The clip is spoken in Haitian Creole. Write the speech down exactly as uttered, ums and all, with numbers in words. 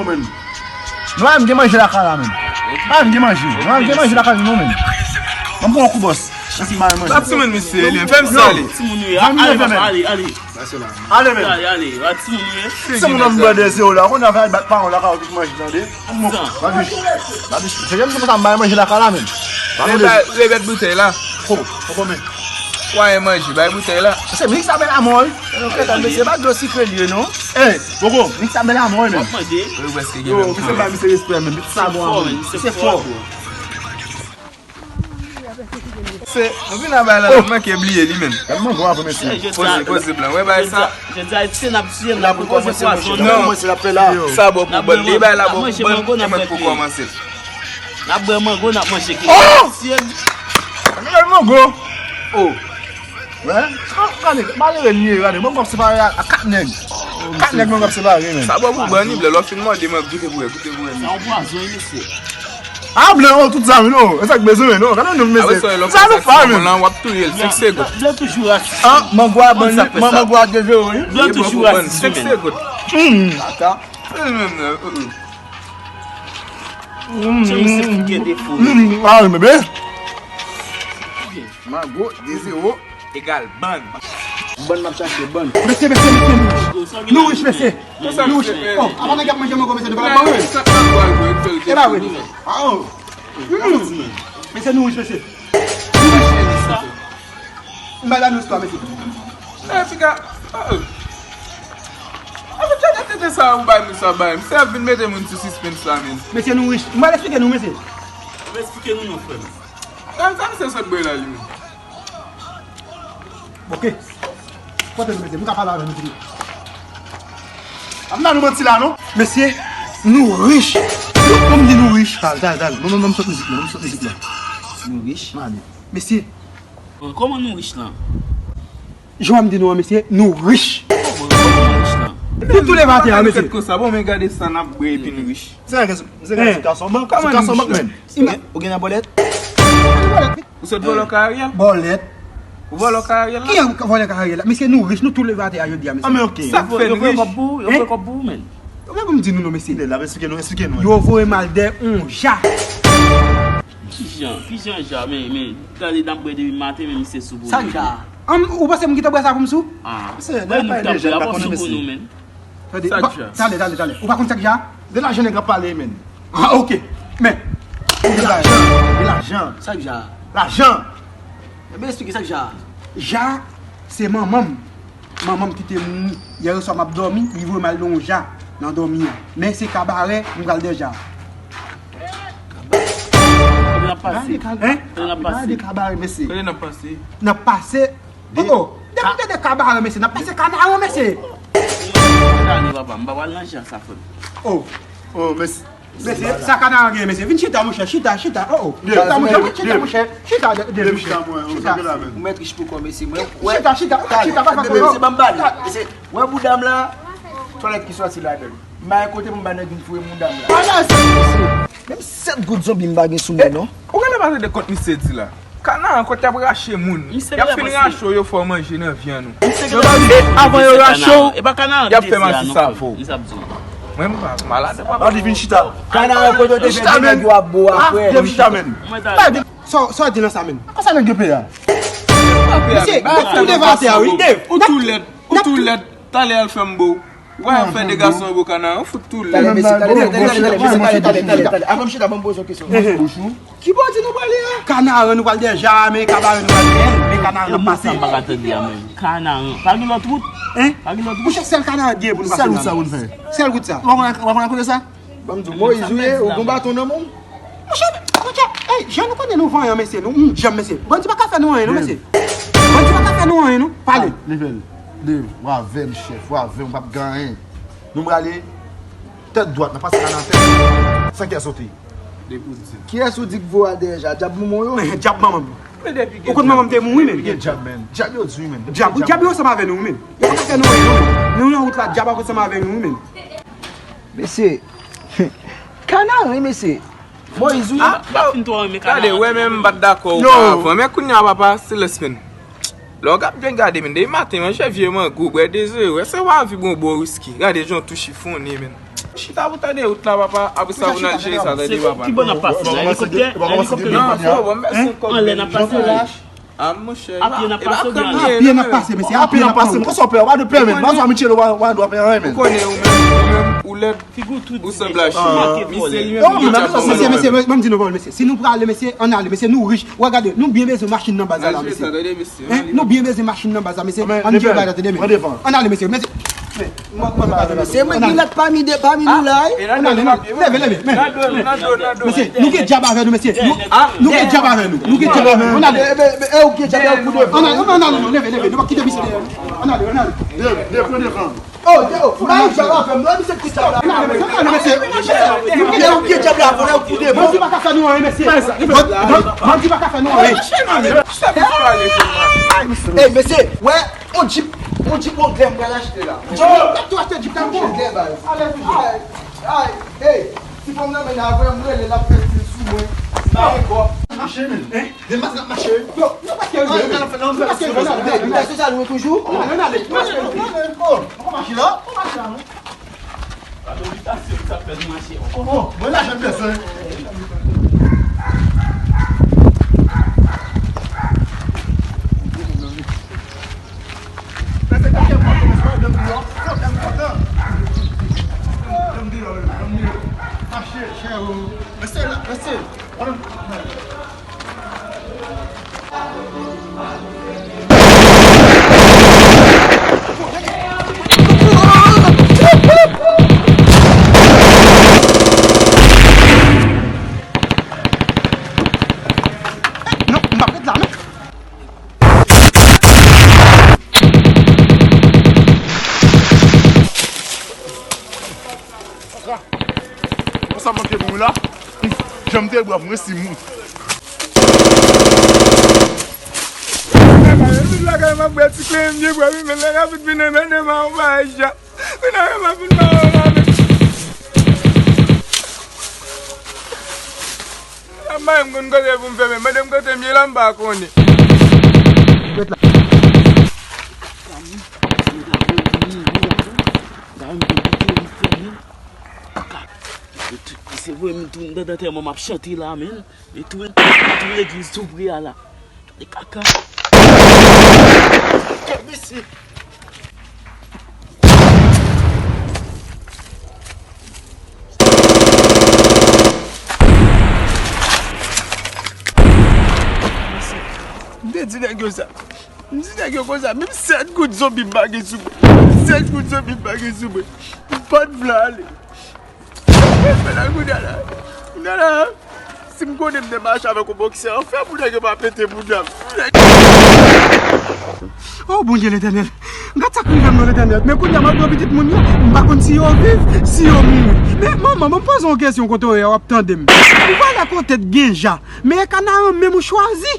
Nou pa menm gen manje lakay la menm. Nou pa menm gen manje. Nou pa menm gen manje lakay nou menm. Ban m pran yon kou bòs. Mwen si m pa manje. Sa timoun misye li, fè m sale. Timoun yo, ale, ale, ale. Ale menm. Ale, ale, a timoun yo. Se moun nan m bwè de zewo la. Konn avè al bat pawon lakay ou ki manje tande. Babich. Babich. Se menm se konsa m pa manje lakay la menm. Rebèt boutèy la. Ko, ko men. Wa e manje, bay boutèy la. Se miks avè la mò wi. Mesye pa dlo sikre li ye non. Ey, Gogo, miks sa bèl amò wi menm. W ap manje. Wi, prèske gen menm koulè. Yo, misye bay misye respè menm. Sa bon, misye fò. Se, nou vin nan bay la, nou manke bliye li menm. Gad mango a pou mesye. Poze, poze blan. Wè bay sa. Jodi a, se n ap tiye, n ap koze pwazon. Non, mwen se l ap fè la. Sa bon pou bann. Li bay la bon, bann, e mwen pou kòmanse. N ap bwè mango, n ap manje ki. Oh! Gade mango. Oh. Wè? Gade, malere li ye, gade. Mango ap separe a, a kat nèg. Kat nèg mango ap separe, men. Sa bon pou bann, li blè, lè w fin mòde, mwen goute pou wè, goute pou wè. Sa yon pwazon, mesye. A, blè, oh, tout sa, men, oh. E sa k bezwen, men, oh. Gade nou, mesye. Sa nou fè, men. W ap touye l, senk segonn. Blè toujou rasis. Ah, mango a ban li, mango a de zewo, wi. Blè toujou rasis, senk segonn. Hmm. Ata. Fè l menm, non. Cheri, se pou gen defo. Ah, bebe. Mango, de zewo, egal bann. Bann m ap chache, bann. Mesye, mesye, mesye, nou rich. Nou rich, mesye. Nou rich. Oh, apa nèg ap manje mango, mesye, nou pa ban mwen. E pa vre. Ah, oh. Mesye, nou rich, mesye. Nou rich. M bay la nou istwa, mesye. E, piga. Oh, oh. Afe tèt tete sa ou bay moun sa bay. Misye ap vin mete moun sou sispens la, men. Mesye, nou rich. M pral eksplike nou, mesye. M eksplike nou non, frè m. Sa, sa misye sot bwè la, li menm. Ok. Kote nou, mesye? M ka pale avè nou, mesye. Ap nan nou manti la, non? Mesye, nou rich. Nou, nou di nou rich. Tal, tal, tal. Non, non, non, m sot mizik la, non, m sot mizik la. Nou rich? Mami. Mesye. Kòman nou rich lan? Jan m di nou an, mesye, nou rich. Kòman, kòman nou rich lan? Nou tou leve atè a, mesye. Tèt konsa, bon, men gade sa n ap bwè epi n rich. Se, se, se gason bank, se gason bank, men. Ou gen nan bòlèt? Ou sot vòlò kay Ariel? Bòlèt. Ou vòlò kay Ariel la? Ki vòlò kay Ariel la? Mesye, nou rich, nou tou leve atè a jodi a, mesye. Ah, men ok. Sa k fè n rich? Yo voye kòb pou ou, yo voye kòb pou ou, men. Ou gen pou m di nou non, mesye. Lè l ap eksplike nou, eksplike nou. Yo voye m al dèyè on ja. Kijan, kijan ja, men, men, gade n ap bwè depi maten, men misye sou pou nou. Sa k ja? An, ou panse m gentan bwè sa pou m sou? Ah. Mesye, lè pa de jèn pa konnen mesye. Tande, tande, tande, tande. Ou pa konn sa k ja? De lajan nèg ap pale, men. Ah, ok. Men. De lajan, de lajan. Sa k ja? Lajan. Ebyen, eksplike sa k ja. Ja, se manman m. Manman m ki te mouri. Yè oswa m ap dòmi, li voye m al nan yon ja nan dòmi an. Men se kabarè, m pral dèyè ja. Kote n ap pase? Hein? Kote n ap pase? Gade kabarè, mesye. Kote n ap pase? N ap pase. Oh, oh. Depi m tande kabarè, mesye, n ap pase Kanaran, mesye. Kanaran, papa, m pa pral nan ja sa, frè m. Oh, oh, mesye. Mesye, sa Kanaran gen, mesye? Vin chita, monchè, chita, chita. Oh, oh. Chita, monchè, vin chita, monchè. Chita, de, de, chita. Ou mèt rich pou kò, mesye. Mwen, wè. Chita, chita, chita, papa, mesye, ban m pale. Mesye, wè bouda m la, twalèt ki sòti ladan l. M pa gen kote pou m bay nèg vin foure bouda m la. Menm sèt goud zonbi m pa gen sou mwen, non. Ou genlè pa tande kont misye di la. Kanaran, kòt y ap rache moun. Y ap fin rache w, yo fè w manje nan vyann ou. E avan yo rache w, y ap fè masi savo. Mwen m pa malad, papa. Kanaran, kote w te fè nèg yo ap bo a, frè. Sa w di nan sa, menm? Konsa nèg yo peye a. Mesye, ou tou leve atè a, wi. Ou tou lèd, ou tou lèd. Talè al fè m bo. Wè, fè de gason bo Kanaran, ou fout tou lèd. Talè, mesye, talè, talè, mesye, talè, talè, talè, talè. Avan m chita, ban m poze yon kesyon. Ki bò di nou prale a? Kanaran nou pral dèyè ja, men kabarè nou pral dèyè l, men Kanaran n ap pase. Sa m pa ka tande a menm. Kanaran. Pa gen lòt wout? Hein? Pa gen lòt wout? Monchè, sèl Kanaran gen pou nou pase la. Sèl wout sa pou n fè. Sèl wout sa. Ou pa konn, ou pa konn kote sa? Ban m di w, Moyiz ou ye, ou gon baton nan men w. Monchè, monchè, ey, jan nou konnen nou vanyan, mesye, nou, nou djanm, mesye. Bandi pa ka fè nou anyen, non, mesye. Bandi pa ka fè nou anyen, non. Pale. Leve l. Leve. W avè m, chèf, w avè m, w p ap gen anyen. Nou prale tèt dwat, n ap pase la nan tèt. San kè sote. Kiyès ou di k voye al dèyè ja? Dyab manman w yo? Dyab manman m. Ou konn manman m te mouri, men. Dyab, men. Dyab yo di wi, men. Dyab, dyab yo ansanm avè nou, wi, men. Yo pa ka fè nou anyen, non, men. Nou nan wout la, dyab ap ansanm avè nou, wi, men. Mesye, Kanaran, wi, mesye. Moyiz, wi. Ah, y ap fin twò renmen Kanaran. Gade, wè, men m pa t dakò ou pa avan. Men kounye a, papa, se lès, men. Lè w ap byen gade, men, depi maten, manje vye mango, bwè de zewo, wè, se w a vi bon bon wiski. Gade jan w tou chifonnen, men. Chita pou tande wout la, papa. Apre sa, pou n al jere sa, tande, papa. Ki bò n ap pase la? Elikoptè? Elikoptè n ap pase la? Anlè n ap pase la? A pye n ap pase oubyen? A pye n ap pase, mesye. A pye n ap pase. Kòman w pè? W pa dwe pè, men. Ban sa, Michel, w pa dwe fè anyen, men. Ou konnen, ou menm, ou menm, ou lèd. Ou sanble a chen. Misye li menm, li gen djab nan men l. Mesye, mesye, ban m di nou, mesye. Si nou prale, mesye, ann ale, mesye, nou rich. Wè, gade, nou byen bezwen machin nan baz la, mesye. Hein? Nou byen bezwen machin nan baz la, mesye. Ann jere bagay la, tande, men. Ann ale, mesye. Mesye, mwen, mwen, mwen, mesye, mwen gen lòt pami de, pami nou la, wi. Ann ale, ann ale. Leve, leve, men. Mesye, nou gen djab avè nou, mesye. Nou, nou gen djab avè nou. Nou gen djab avè nou. Ann ale. E, e, e, ou gen djab la, ou pou devan. Ann ale, ann ale, ann ale, leve, leve. Nou pa kite misye dèyè. Ann ale, ann ale. Devan, devan. Oh, yo, oh, ba yon djab avè m, non, misye ki djab la. Ann ale, mesye, ann ale, mesye. Yo, ki djab la, fò nou kite, bon. Bandi pa ka fè nou anyen, mesye. Ban-, ban-, bandi pa ka fè nou anyen. Ey, mesye, wè, yon djip, yon djip Wrangler m pral achte la. Yo, w ap tou achte djip la, monchè. Wrangler, baz. Ay, ay, ey, ti fanm nan, men avè m rele, l ap fè stil sou mwen. Ba yon kòb. Mache, men. Hein? Demas n ap mache. Yo, nou pa kè rive. Nou pa kè rive. Ou ta sou sa lwen toujou? Ann ale, ann ale. Oh, nou pa mache la? Nou pa mache la, non. Pa gen bitasyon, sa fè nou mache ankò. Oh, mwen lajan m bezwen. Mwen se katriyèm pòt, mwen se pwoblèm pou yo. Pwoblèm kontan. Pwoblèm deyò, pwoblèm deyò. Mache, chè, oh. Mesye, mesye. Non, m p ap ret la, non. Konsa manke pou la. Jan m te bwè pou mwen si moun. Tout bagay m ap bwè ti kle m byen bwè wi, men lè rapid vin nan men demen an bagay ja. Wi nan men m ap vin ba yo la men. Sa m bay m konn kote pou m fèmen. Mande m kote m ye la m pa konnen. Ret la. Sa m te kite li fèmen. Kaka. Se vre, m tou, m nan antèman, m ap chante la, men. E tou, e tou legliz tou pre a la. Tande kaka. Kaka, mesye. M te di nèg yo sa. M di nèg yo konsa, menm sèt goud zonbi m pa gen sou mwen. Sèt goud zonbi m pa gen sou mwen. M pa t vle ale. Mwen la, kounye a la. Kounye a la. Si m konnen m te mache avèk yon boksè, anfen pou nèg yo pa pete bouda m. Oh, Bondye Letènèl. Gad sa k rive m non, Letènèl. Men kounye a, m ap di pitit moun yo, m pa konn si yo viv, si yo mouri. Men manman, ban m poze yon kesyon kote w ye a, w ap tande m. Ou pa la kote t gen ja. Men e Kanaran menm ou chwazi.